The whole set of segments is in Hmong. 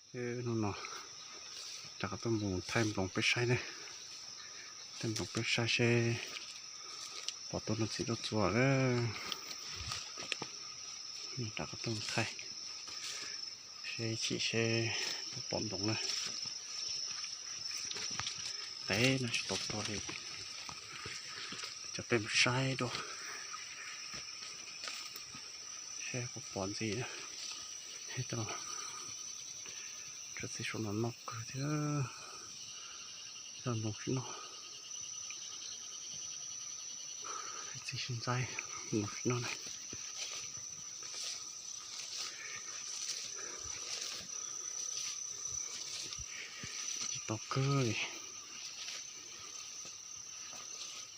Hnub no rov qab tuaj mus thaij nploos peb saib ne, thaij nploos peb saib seb pom tuaj no txiv tuaj txua lawm. Rov qab tuaj mus thaij seb chim seb puas pom nploos na. Ntev no tsis tau tuaj li, coj peb mus saib dua seb puas pom ntxiv. Tso txiv saum no noj kawg thiab, nploos tsis noj, txiv sib ntxaib, nploos tsis noj na. Tsis tau kawg li,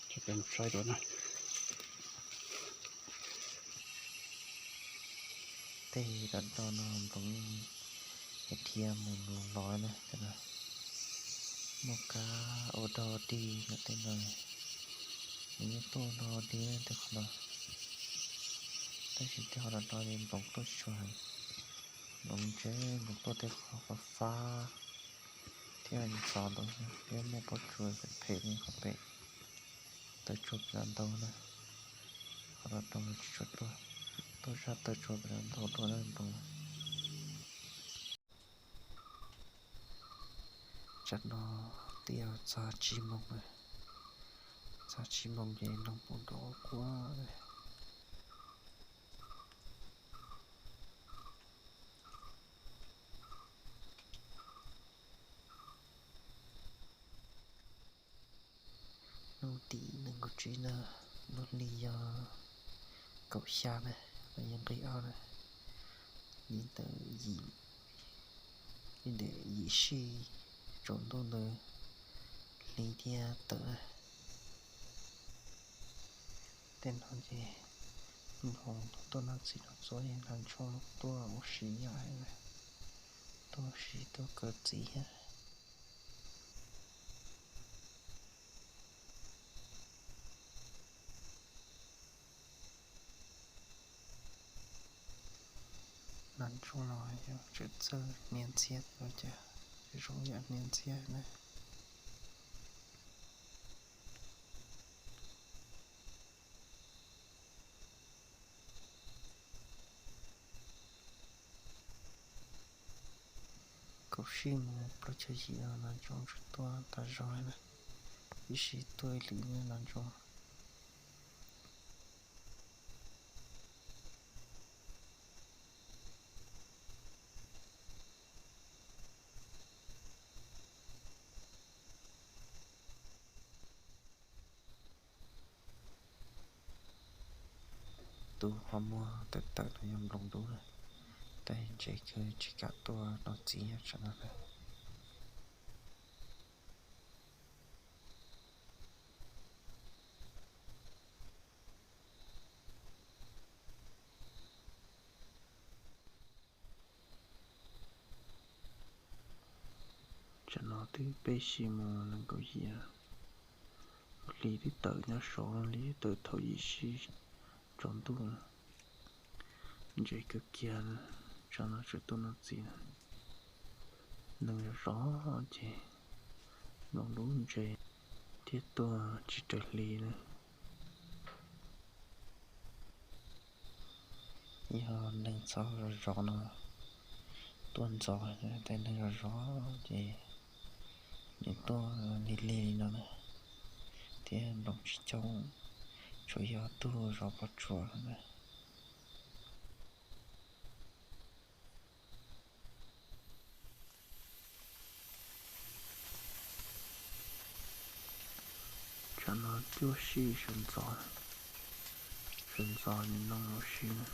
coj peb mus saib dua na. Tej rau rau no nploos dhia mus los los na, muaj kab ua dog dig no tej no, nws yeej tuaj dog dig tej qhov no. Tab sis tej qhov rau rau no nploos tuaj tsis tshua heev, nploos ntse, nploos tuaj tej qhov fab fab thiab ntxov ntau, thiab muaj pob tsuas phem phem li qhov pem, taw tshuaj pem no ntau na. Qhov rau rau no tsis tshua tuaj, tuaj zaj taw tshuaj pem no ntau dua na nploos. Tsam no twb yog txog tsib moos lawm, txog tsib moos ces nroog puv nrov quaj. Hnub tim nees nkaum tsib no, lub hli yog kaum xya na, los yog nqis ob na, li ntawm yim, li ntawm yim sij tsaus ntuj ntawd hli thiaj tawm na. Tej no ces nploos tuaj noj txiv noj txua, hnav ntshoo tuaj ua si yom, tuaj ua si tuaj kaw txiv thiab. Hnav ntshoo los yog tseem txawj hnia ntxhiab thiab los cas, zoo yam hnia ntxhiab na. Kaum sij mus plaub caug yim no hnav ntshoo tseem tuaj tas zog na, ib sij tuaj ib lwm hnav ntshoo. Tus ho muag tawm tawm no yog nploos dub na, tab sis ntse kawg tsis kam tuaj noj txiv tsam no na. Tsam no twb peb sij mus nees nkaum yim, hli twb tawm nyob saud li, tawm thaum yim sij tsaus ntuj. Ntse kawg kiag, tsam no tseem tuaj noj txiv. Neeg zov zov ces nploos dub ntse thiab tuaj tsis raws hli na. Yog neeg txhob zov zov no tuaj ntxov, tej neeg zov zov ces nws tuaj lig lig li no na, thiab nploos tsis coob, tsuas yog tug zov pob tsuas na. Tsam no cuaj sij sawv ntxov, sawv ntxov nim no ua si na.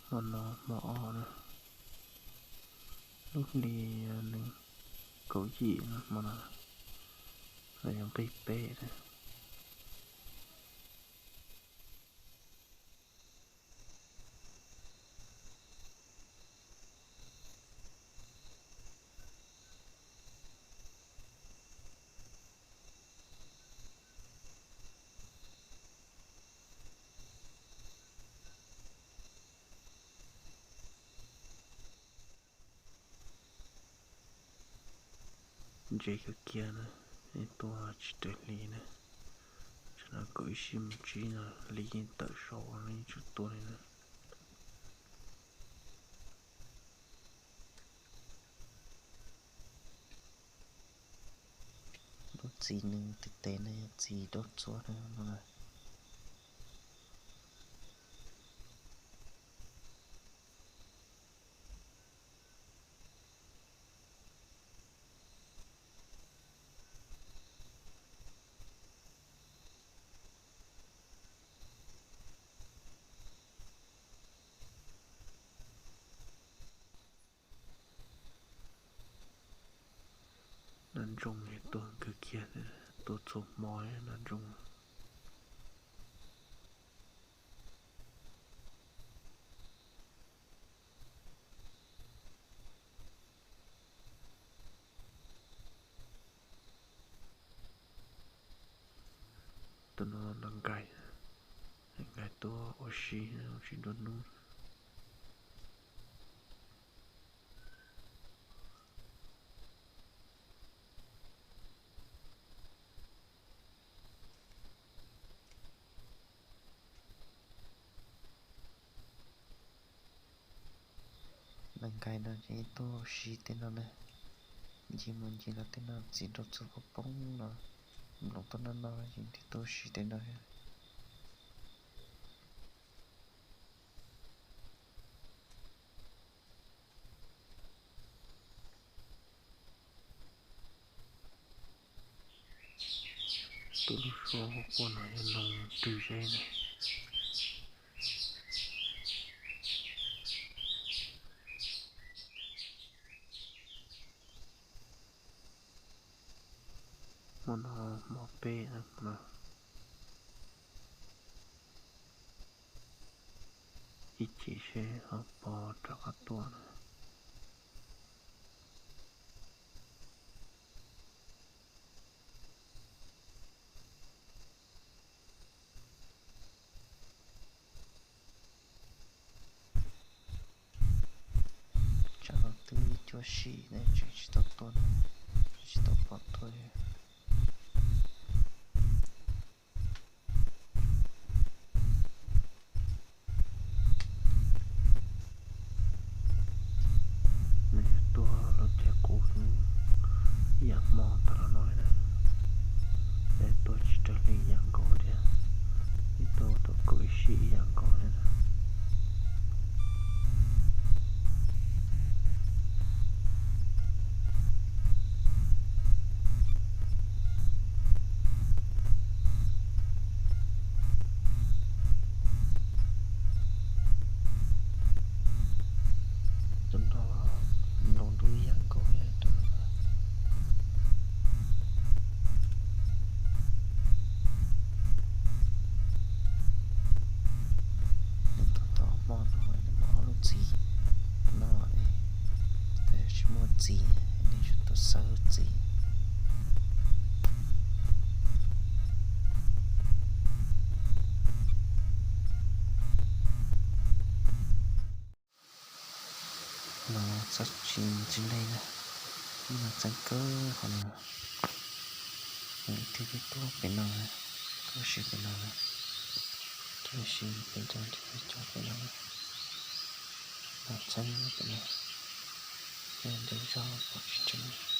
Hmo no hmo ob na, lub hli nees nkaum yim no, hmo no los yog nqig peb na. Ntse kawg kiag na, ib tuaj tsis raws hli na. Tsam no kaum ib sij mus tsib no hli yeej tawm saud los yeej tsis tuaj li na. Lub txiv nws tes tes na yog txiv dab txuas na no na. Nas ntsoog tuaj kawg kiag, tuaj txhua hmo nas ntsoog. Tus no nas nkais, nas nkais tuaj ua si tsis nruab hnub. Nas nkais no ces tuaj ua si tej no na, ncig mus ncig los tej no txiv dab txuas poob poob no, nploos tuaj noj noj ces tuaj ua si tej no. Tus lub suab quaj no yog noog twg zeb na. Hmo no hmo peb no, ib chim seb ho pog rov qab tuaj na. Tsam no twb cuaj sim ne, tseem tsis tau tuaj, tsis tau pom tuaj li. Nws tuaj los ces kuv ib yam hmo tas los no na, es tuaj tsis raws hli ib yam nkaus thiab, ib tuaj tau kaum ib sij ib yam nkaus thiab na. Tus no nploos ntuj ib yam nkaus li tus no. Nws tuaj tau hmo no nws muaj ob lub txiv no, tab sis tsis muaj txiv, nws tsuas tuaj xawb txiv. No txhob tsis ntsis ntej na, no txheeb kawg qhov no. Nws thiaj li tuaj pem no, tuaj si pem no, tuaj si pem cov, tuaj pem no, no txheeb pem no, nws ntev zog pom tsis tseeb.